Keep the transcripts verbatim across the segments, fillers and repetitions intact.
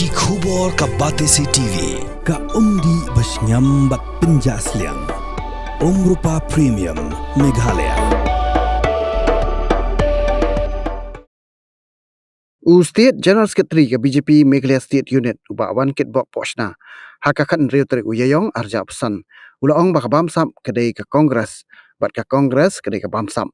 Ki khubor ka Batesi T V, ka umdih ba shngiam bad pynjah sliang. Umrupa Premium, Meghalaya. U State General Secretary ka B J P Meghalaya State Unit, u Bah Wankitbok Pohshna, ha ka khathynriew tarik u Ïaïong arhajar arphew san, u la ong ba ka bamsap ka dei ka Congress, bad ka Congress ka dei ka bamsap.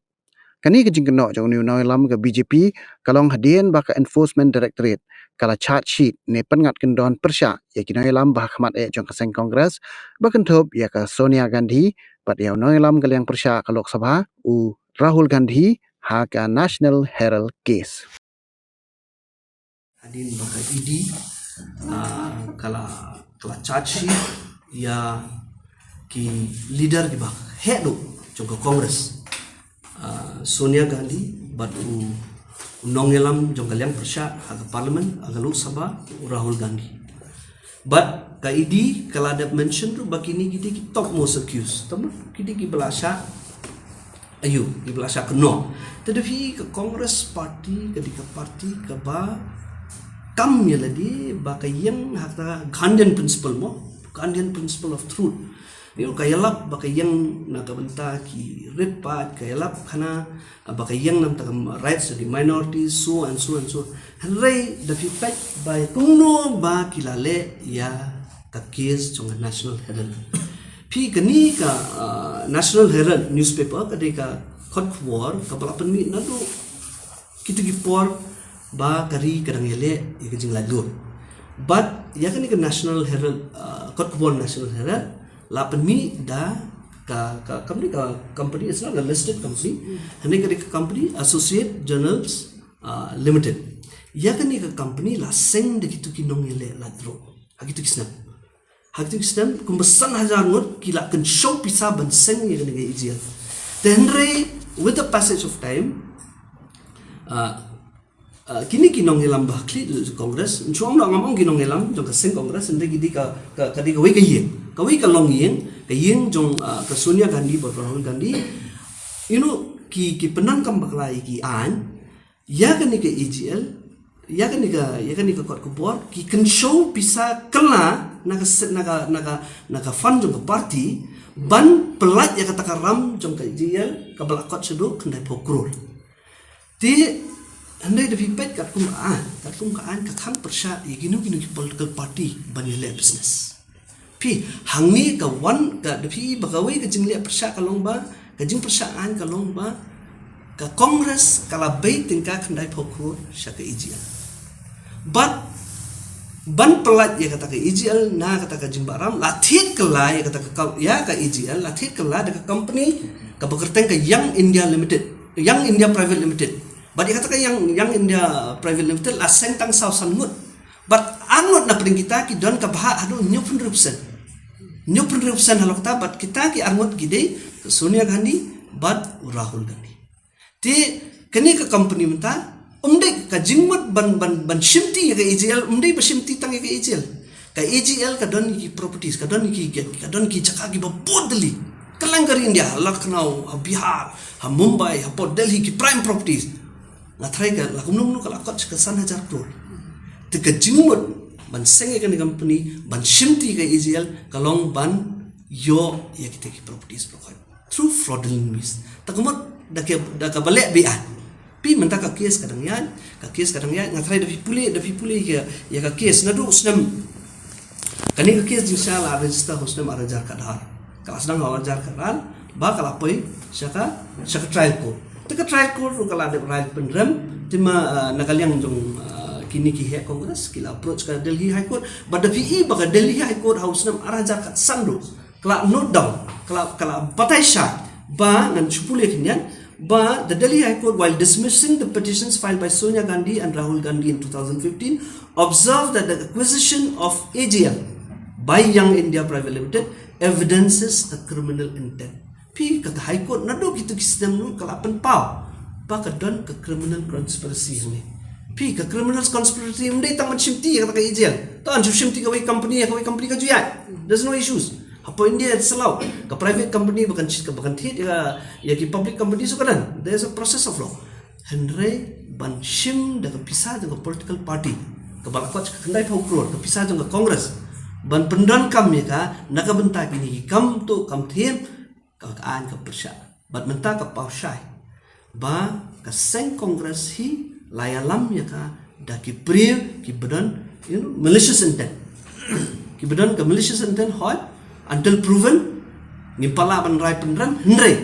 Kane ka jingkynnoh jong une u nongïalam ka B J P ka long hadien ba ka Enforcement Directorate ka la charge sheet ne pynngat kyndon pyrshah ïa ki nongïalam ba ha khmat eh jong ka seng Congress, ba kynthup ïa ka Sonia Gandhi bad ïa u nongïalam ka liang pyrshah ka Lok Sabha, u Rahul Gandhi, ha ka National Herald case. Hadien ba ka E D, ah, ka la, ka la charge sheet ïa ki leader kiba heh duh jong ka Congress, ah, Sonia Gandhi bad u, u nongïalam jong ka liang pyrshah ha ka Parliament, ha ka Lok Sabha, u Rahul Gandhi. Bad ka E D ka la dep mention ruh ba kine ki dei ki topmost accused. Tangba ki dei kiba la shah, aïu, kiba la shah kynnoh. Te da phi, ka Congress Party ka dei ka party kaba kam ïa lade ba ka ïeng ha ka Gandhian principle mo, Gandhian principle of truth. Ïa, ka ïalap ba ka ïeng na ka bynta ki rit paid, ka ïalap khana ba ka ïeng na ka bynta ka rights of the minorities, so and so and so. Hynrei da phi peit ba kumno ba ki la leh ïa ka case jong ka National Herald. Phi, kane ka, ah, National Herald newspaper ka dei ka kot khubor kaba la pynmih naduh kito ki por ba ka ri ka dang ïaleh ïa ka jinglaitluid. Bad ïa kane ka National Herald, ah, kot khubor National Herald, la pynmih da ka, ka company, ka company, it's not a listed company. Hynrei ka dei ka company Associate Journals, ah, Limited. Ïa kane ka company la seng da kito ki nongïaleh laitluid ha kito ki snem. Ha kito ki snem, kumba san hajar ngut ki la kynshew pisa ban seng ïa kane ka A G L. Te hynrei, with the passage of time, ah, ah, kine ki nongïalam ba ha khlieh Congress, nchuong noh ngam ong ki nongïalam jong ka seng Congress, hynrei ki dei ka, ka, ka dei kawei ka ïing, kawei ka longïing, ka ïing jong, ah, ka Sonia Gandhi bad Rahul Gandhi. You know, ki, ki pyndonkam bakla ïa ki aiñ, ïa kane ka A G L, ïa kane ka, ïa kane ka kot khubor, ki kynshew pisa kylla na ka se-, na ka, na ka, na ka fund jong ka party, ban pyllait ïa kata ka ram jong ka A G L, kaba la kot shaduh khyndai phew klur. Te, hynrei da phi peit katkum ka aiñ, katkum ka aiñ ka khang pyrshah ïa kino kino ki political party ban ïaleh business. Phi, hangne ka wan, ka da phi ba kawei ka jingleh pyrshah ka long ba, ka jingpyrshah aiñ ka long ba, ka Congress ka la bei tyngka khyndai phew klur sha ka A G L. Bad ban pyllait ïa kata ka A G L na kata ka jingbahram, la thied kylla ïa kata ka, ïa ka A G L, la thied kylla da ka company kaba kyrteng ka Young India Limited, Young India Private Limited. Bad ïa kata ka Young, Young India Private Limited la seng tang saw san ngut. Bad arngut na pdeng kita ki don ka bhah haduh hynñiew phew hynriew percent. Hynñiew phew hynriew percent halor kata, bad kita ki arngut ki dei ka Sonia Gandhi bad u Rahul Gandhi. Te kane ka company mynta, um dei ka jingmut ban, ban, ban shimti ïa ka A G L, um dei ba shimti tang ïa ka A G L. Ka A G L ka don ki properties, ka don ki, ka, ka don ki jaka kiba bun tylli. Kylleng ka ri India, ha Lucknow, ha Bihar, ha Mumbai, ha Port Delhi, ki prime properties. Nga tharai ka la kumno kumno ka la kot ka san hajar klur. Te ka jingmut ban seng ïa kane ka company, ban shimti ka A G L, ka long ban ïoh ïa kita ki properties baroh khoit through fraudulent means. Ta ka mut da ka, da kaba leh beiñ. Phi, mynta ka case ka dang ïaid, ka case ka dang ïaid, nga tharai da phi pule, da phi pule ïa, ïa ka case naduh u snem. Kane ka case jingshisha la register ha u snem arhajar khatar. Ka la sdang ha arhajar khatar, ba ka la poi sha ka, sha ka trial court. Te ka trial court ruh ka la dep rai pynrem, te ma, ah, na ka liang jong, ah, kine ki heh Congress, ki la approach ka Delhi High Court, bad da phi i ba ka Delhi High Court ha u snem arhajar khatsan ruh ka la note down, ka la, ka la batai shai, ba ngan shu pule khyndiat, ba the Delhi High Court, while dismissing the petitions filed by Sonia Gandhi and Rahul Gandhi in two thousand fifteen, observed that the acquisition of A G L by Young India Private Limited evidences a criminal intent. Phi, ka High Court naduh kito ki snem ruh ka la pynpaw ba ka don ka criminal conspiracy hangne. Phi, ka criminal conspiracy ym dei tang ban shimti ïa kata ka A G L. To, yn shu shimti kawei company, kawei company ka ju ïaid. There's no issues. Hapoh India it's allowed. Ka private company ba kan shim, ba kan thied ïa, ïa ki public company ruh ka don. There's a process of law. Hynrei ban shim da ka pisa da ka political party Kaba la kot ka khyndai phew klur ka pisa jong ka Congress ban pyndonkam ïa ka na ka bynta kine ki kam tuh kam thiem, ka ka aiñ ka pyrshah. Bad mynta ka paw shai ba ka seng Congress hi la ïalam ïa ka da ki briew kiba don, you know, malicious intent. Kiba don ka malicious intent, hooid, until proven ngim pat lah ban rai pynrem, hynrei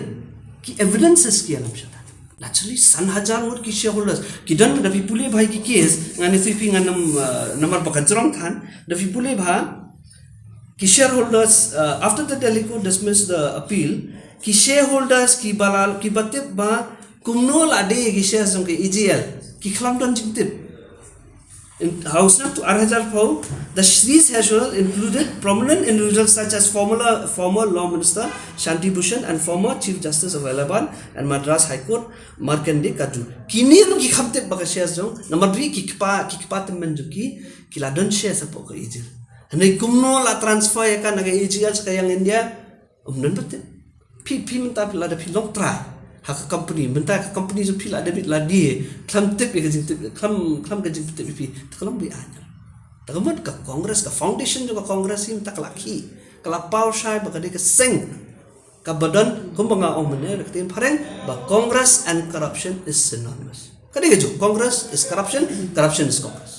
ki evidences ki ïalam shata. Naturally, san hajar ngut ki shareholders ki don. Da phi pule bha ïa ki case, ngan ïathuh ïa phi, ngan ym, uh, namar ba ka jrong than. Da phi pule bha ki shareholders, uh, after the Delhi court dismissed the appeal, ki shareholders kiba la, kiba tip ba kumno la die ki shares jong ka A G L, ki khlem don jingtip. In, ha u snem tu ar hajar phew, the, these shareholders included prominent individuals such as former, former Law Minister Shanti Bhushan and former Chief Justice of Allahabad and Madras High Court Markandeya Kajol. Kine ruh ki khlem tip ba ka shares jong, namar ba ki kpa, ki kpa tymmen jong ki, ki la don shares hapoh ka A G L. Hynrei kumno la transfer ïa ka na ka A G L sha ka Young India, ym don ba tip. Phi, phi mynta phi, lada phi long trai ha ka company, mynta ka company jong phi la debit, la die, khlem tip ïa ka jingtip, khlem, khlem ka jingtip ïa phi, te ka long beit aiñ. Te ka mut ka Congress, ka foundation jong ka Congress hi mynta ka la khih, ka la paw shai ba ka dei ka seng kaba don, kumba nga ong mynne da ka ktien phareng ba Congress and corruption is synonymous. Ka dei kajuh, Congress is corruption, corruption is Congress.